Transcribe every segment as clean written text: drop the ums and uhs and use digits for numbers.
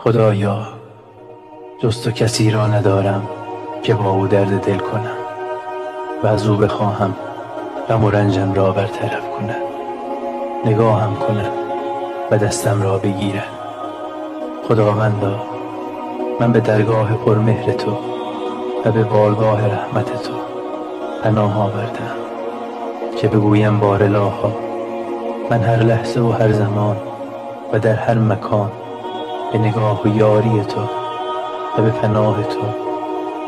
خدایا، جز تو کسی را ندارم که با او درد دل کنم و از او بخواهم غم و رنجم را برطرف کند، نگاهم کند و دستم را بگیرد. خداوندا، من به درگاه پرمهر تو و به بارگاه رحمت تو پناه آوردم که بگویم بارالها، من هر لحظه و هر زمان و در هر مکان به نگاه و یاری تو و به پناه تو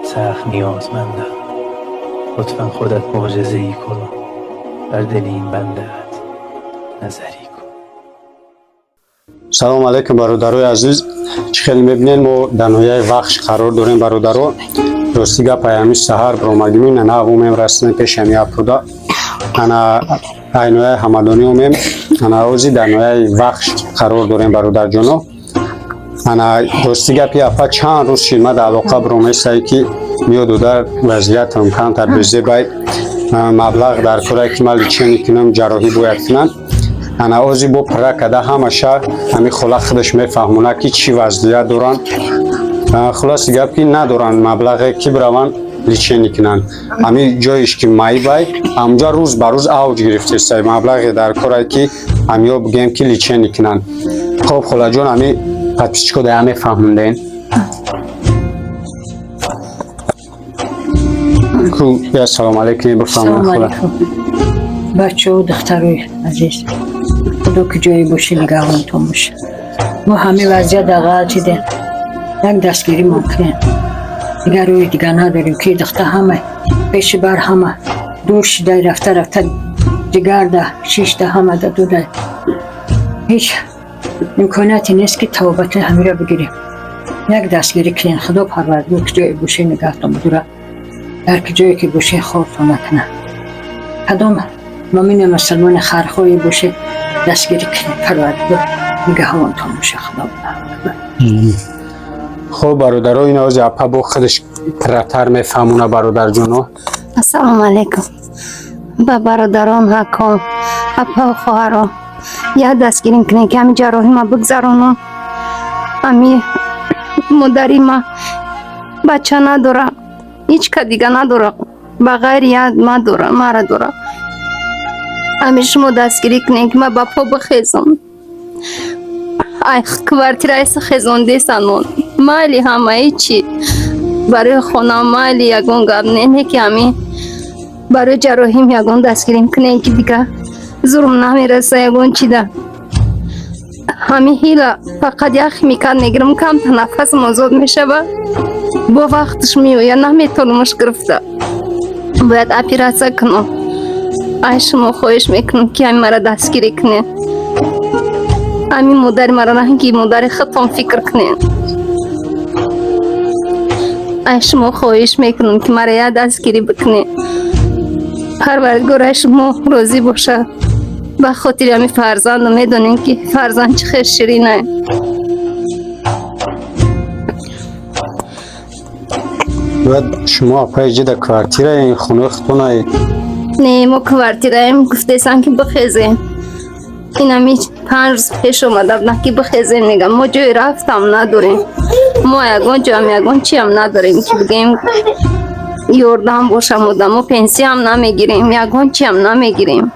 سخت نیازمندم. لطفا خودت معجزه‌ای کن و بر دل این بنده ات نظری کن. Салому алайкум, бародарои азиз. Чӣ хеле мебинед, мо дар ноҳияи Вахш қарор дорем, бародаро. Рости гап, аями саҳар биромадиму ина омем, расидем пеши ами апруда. Ана ай ноҳияи Ҳамадонӣ омем, ана ози дар ноҳияи Вахш қарор дорем, бародарҷоно. Ана рости гапи, апа чанд рӯз шид, ма дар алоқа биромесае, ки меёду дар вазъиятам камтар безебай, маблағ дар корае, ки ман лечение кунам, ҷарроҳӣ бояд кунам. Ана ози бо пурра када ҳамаша ҳами хола худаш мефаҳмона, ки чӣ вазъият доранд. Хулоси гап, ки надоранд маблағе, ки бираванд лечение кунанд. Ҳами ҷоиш ки маибай, ҳамҷа рӯз ба рӯз авҷ гирифтеста, маблағе дар корае, ки ҳамиё бигӯем, ки лечение кунанд. Хоб, холаҷон, ҳами подписчико да мефаҳмонден ку. Я салом алейкум бифаҳмон, хола. Бачаҳо, духтарои азиз, худо ки ҷое боши, нигаҳбонтон боша. Мо ҳамин вазъият дар ғалтидем, як дастгирӣ кунем, дигар рӯи дигар надорем, ки духта ҳама пеши бар ҳама дур шида, рафта рафта ҷигарда, шишда, ҳамада дуда, ҳеҷ имконияте нест, ки тавбати ҳамира бигирем. Як дастгирӣ кунем. Худо парвардигор ки ҷое боше, нигаҳтон бидора, дар ки ҷое ки боше, хортон накунад. Кадом муъмини мусулмони хайрхоҳе боше, дастгирӣ кунем. Парвардигор нигаҳбонтон боша, худо. Хоб, бародаро, ин ози апа бо худаш пурратар мефаҳмона, бародарҷоно. Ассалому алайкум ба бародарон, ҳаком, апа, хоҳаро. Як дастгирӣ кунем, ки ҳами ҷарроҳӣ ма бигзаронам. Ҳами модари ма бача надора, ҳеҷ ка дига надора, ба ғайри як ма дора, мара дора. Ҳами шумо дастгирӣ кунем, ки ма ба по бихезам. Ай квартираи хезондесанон, майли, ҳамаи чӣ барои хона, майли, ягон гап не, не ки ҳами барои ҷарроҳим ягон дастгирим кунем, ки дига зурм намераса ягон чида. Ҳами ҳила фақат як химикат мегирам, камта нафасам озод мешавад, бо вақташ меояд, наметавонамаш гирифта, бояд оператсия кунам. Ай шумо хоҳиш мекунам, ки ҳами мара дастгирӣ кунед, ҳами модари мара ранги модари худтон фикр кунед. Ай шумо хоҳиш мекунам, ки мара як дастгирӣ бикунед. Парвардигор ай шумо розӣ бошад. Ба хотири ҳами фарзанду, медонем, ки фарзанд чӣ хел ширинае. Бояд шумо, апаи, ҷида квартираи хонаи худтонай? Не, мо квартираем, гуфтесан, ки бихезем. Инами 5 рӯз пеш омада будам, ки бихезем, мегам, мо ҷои рафтам надорем. Мо ягон ҷоам, ягон чиам надорем, ки бигем ёрдам бошам ода. Мо пенсиям намегирем, ягон чиам намегирем.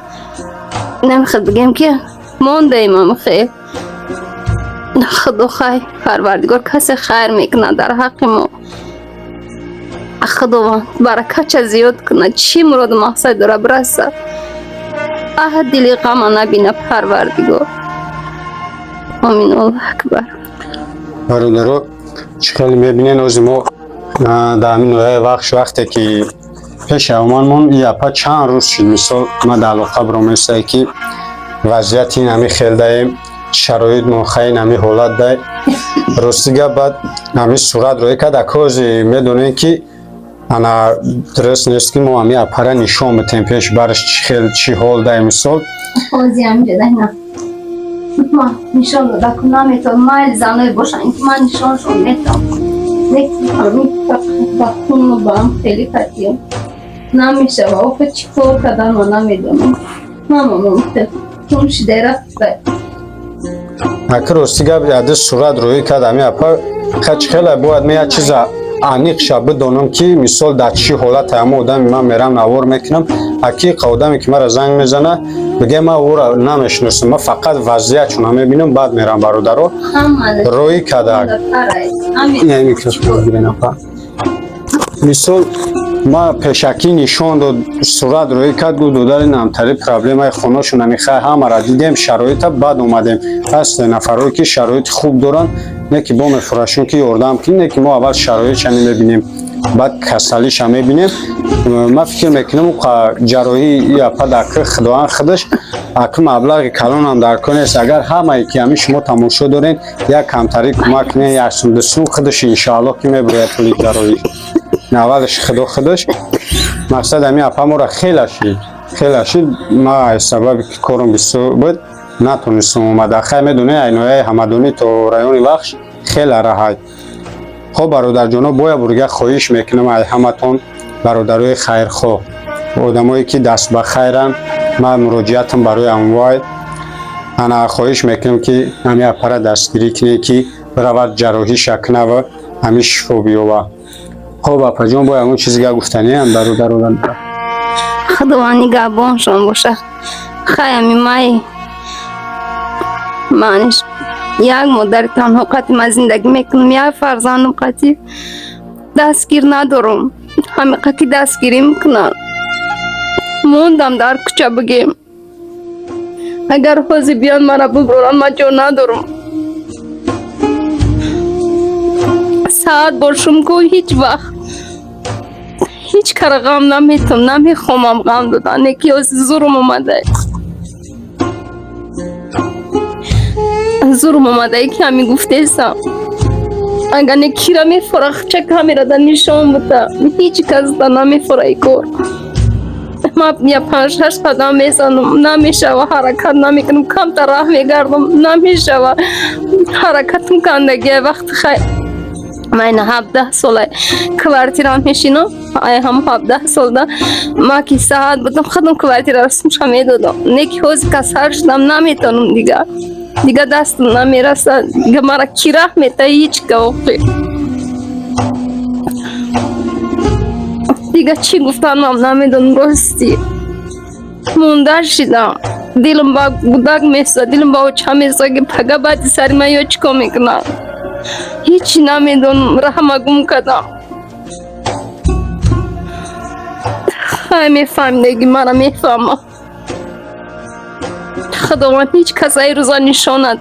Намехел бигем, ки мондаем амхел. Худо хайр, парвардигор касе хайр мекунад дар ҳаққи мо. Худованд баракатша зиёд кунад, чӣ муроду мақсад дора, бираса. Аҳ, дили ғама набина, парвардигор. Омин, Аллоҳ акбар. Бародаро, чӣ хеле мебинен, ози мо дар ҳамин ноҳияи Вахш. Вақте ки пеши авманмон и апа чанд рӯз шид, мисол, ма дар алоқа биромесае, ки вазъияти ин ҳами хел даем, шароит мо хай ин ҳами ҳолат дай. Рости гап, баъд ҳами сурат роӣ кард. Акози медонем, ки ана дуруст нест, ки мо ҳами апара нишон битем, пеш бараш чӣ хел, чӣ ҳол дай, мисол. Ози ҳамҷода ма нишон дода ку наметавон. Майли, заное бошанд, ки ман нишоншон метавон, ба хуну ба ҳам хеле катиям намешава. Охи, чӣ кор кардан, ма намедонам. Ҳамамон хун шида рафта. Аки, рости гап, яды сурат рӯӣ кард ами апа. Хач хеле бояд ме як чиза аниқша бидонам, ки мисол дар чӣ ҳолате ҳама одами ман мерам, навор мекунам. Аки одаме ки мара занг мезана, биге ман ӯра намешиносам, ман фақат вазъиятшона мебинам, баъд мерам. Бародаро, рӯӣ кардак. Микрофон гирен, апа. Мисол, ма пешакӣ нишон дод, сурат рӯӣ кард, гуфт: «Додари намтари проблемаи хонашон амихай». Ҳамара дидем шароита, баъд омадем. Ҳаст нафарое ки шароити хуб доранд, не ки бо мефурашон ки ёрдам кунем, не ки мо аввал шароитша мебинем, баъд касалиша мебинем. Ман фикр мекунам, ҷарроҳии и апа даки худованд худаш аки маблағи калонам дар кор нест. Агар ҳамае ки ҳамин шумо тамошо дорен, як камтарӣ кӯмак кунен, як сум, 2 сум, худаш иншоаллоҳ ки мебурояд пули ҷарроҳӣ. Аввалаш худо худаш. Мақсад, ҳамин апа моро хела шид, хела шид. Ма аз сабаби ки корум бисёр буд, натонистам омада. Хай, медонӣ, ай ноҳияи Ҳамадонӣ то райони Вахш хела раҳай. Хоб, бародарҷоно, боя бурга хоҳиш мекунам ай ҳаматон, бародарои хайрхоҳ, одамое ки даст ба хайранд, ман муроҷиатам барои амвай ана хоҳиш мекунам, ки ҳами апара дастгирӣ кунед, ки биравад, ҷарроҳиша кунава, ҳами шифо биёва. Хоб, апаҷон, бо ягон чизи гуфтаниам бародарона? Худованд нигаҳбоншон боша. Хай, ами май маниш як модари танҳо қати ман зиндагӣ мекунам, як фарзандам қати, дастгир надорам. Ҳамиқа ки дастгирӣ мекунанд, мондам дар кӯча бигем. Агар ҳозир биён, мара бубуранд, ман ҷо надорам. Саат бошум ку, ҳеҷ вақт ҳеҷ кара ғам наметам, намехоҳам ғам додан, неки ҳозир зурум омада, зурум омадае ки ҳамин гуфтесам. Агар не кира мефора, ча камера да нишон буда, ҳеҷ кас да намефора и кор. Ман я панҷ шаш қадам мезанам, намешава, ҳаракат намекунам, камтар раҳ мегардам, намешава, ҳаракатам кандагия. Вақти хай ман ина 17 сола квартирам мешинам, ай ҳам 17 солда ма ки саҳат будам, худам квартираро сумша медодам. Не ки ҳозир касал шудам, наметонам дигар, дига дастам намерасад. Дига мара ки раҳ мета? Ҳеҷ ка охи. Дига чӣ гуфтанам намедонам, рости монда шидам. Дилам ба гудак месӯзад, дилам ба оча месӯзад, ки пага баъди сари ман ё чӣ кор мекунам. Ҳечи намедонам, раҳма гум кардам. Хай, мефаҳмидаги мара мефаҳмам. Худованд ҳеҷ кас ай рӯза нишонад.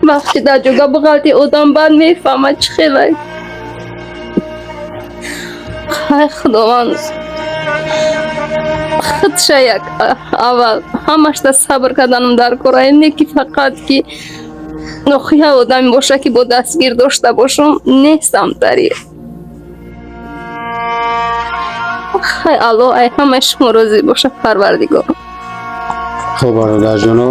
Вақте дар ҷога биғалти, одам баъд мефаҳмад чӣ хелай. Хай, худованд худша як аввал ҳамашда сабр карданам дар кора, не ки фақат ки нохия одаме боша ки бо дастгир дошта бошам, нестам тари. Хай, Аллоҳ ай ҳамаи шумо розӣ боша, Парвардигор. Хуб, бародарҷоно,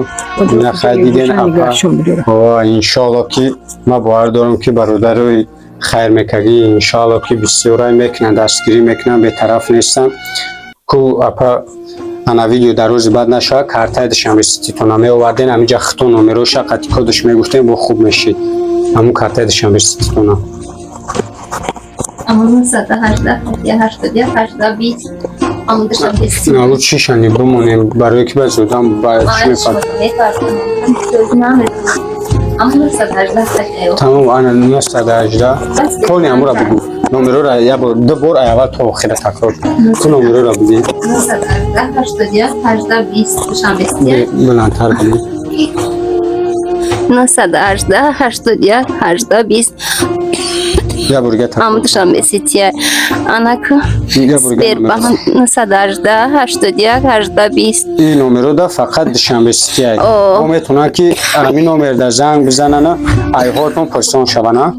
ина хай диден, апа. Иншоалло ки ман бовар дорам, ки бародарои хайр мекагӣ, иншоалло ки бисёрай мекунанд, дастгирӣ мекунанд, бетараф нестанд ку. Апа, ана видео дар рӯзи баъд нашавад, картаи Душанбе Сититона меоварден, ҳаминҷа хито номероша қати кодаш мегуфтем, бо хуб мешид ҳамун картаи Душанбе Сититона. 918 81 18 20, ҳамун Душанбе Сити. Налу чишани бимонем, барое ки баъзи одам ба чӣ мефард. Тамом, ана 918 поли ҳамура бигӯ, номерора як бор, ду бор, ай аввал то охира такрор ту номерора бигӣ. 918 81 18 20, Душанбе Сити. Баландтар бигӯ. 918 81 18 20. Як бор дига Ҳамун такрор. Душанбе Сити. Анаку Як бор дига номеро. Сбербанк 918 81 18 20. Ин номерода фақат Душанбе Сити ай. О. Мо метавонанд ки ҳамин номерда занг бизанана, айҳоятон пурсон шавана?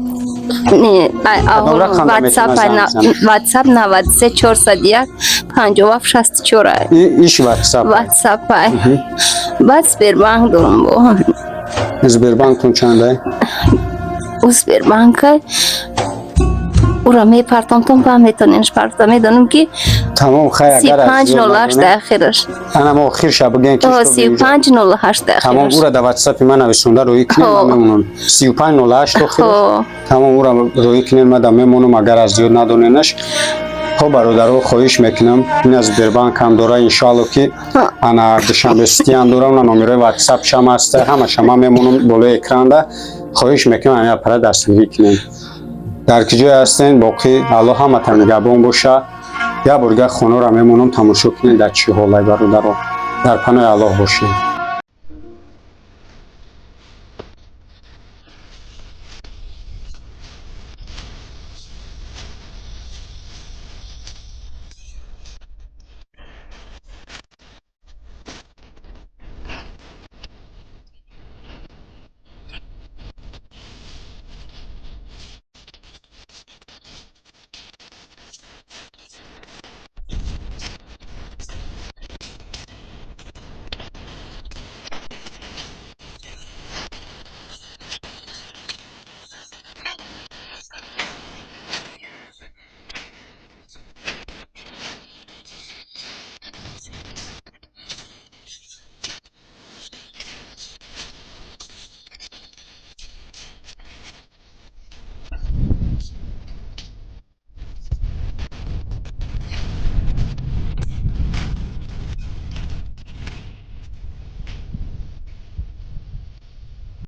Не, ай Кадом рақамда WhatsApp. метавонад занг бизанад? WhatsApp 93 401 57 64 ай. Иш WhatsApp? WhatsApp ай. Баъд Сбербанк дорам бо. Сбербанктон чандай? У Сбербанк ай. Ура мепартом, тон ба метоненш парта, медонам ки. Тамом, хай, агар аз 35 зиёд 08 надонем. Ахираш. Ана мо охирша бигӯем ки О, что 35 08 Тамом. ахираш. Ура дар ватсапи ман нависонда рӯӣ кунем, ман Хо. мемонам 35 08 охираш. Хо. Тамом, ура рӯӣ кунем, ман да мемонам, агар аз зиёд надоненаш. Хоб, бародаро, хоҳиш мекунам, ин аз Сбербанк ҳам дора, иншоалло, ки ана Душанбе Сити ҳам дора, уна номерои ватсап шам ҳаста, ҳамаша ман мемонам болои экранда. Хоҳиш мекунам, ҳамин аппарат дастгирӣ кунем. Дар ки ҷое ҳастен, боқӣ Аллоҳ ҳаматон нигаҳбон боша. Як борга хонаро мемонам, тамошо кунед, дар чӣ ҳолай. Бародаро, дар паноҳи Аллоҳ бошед.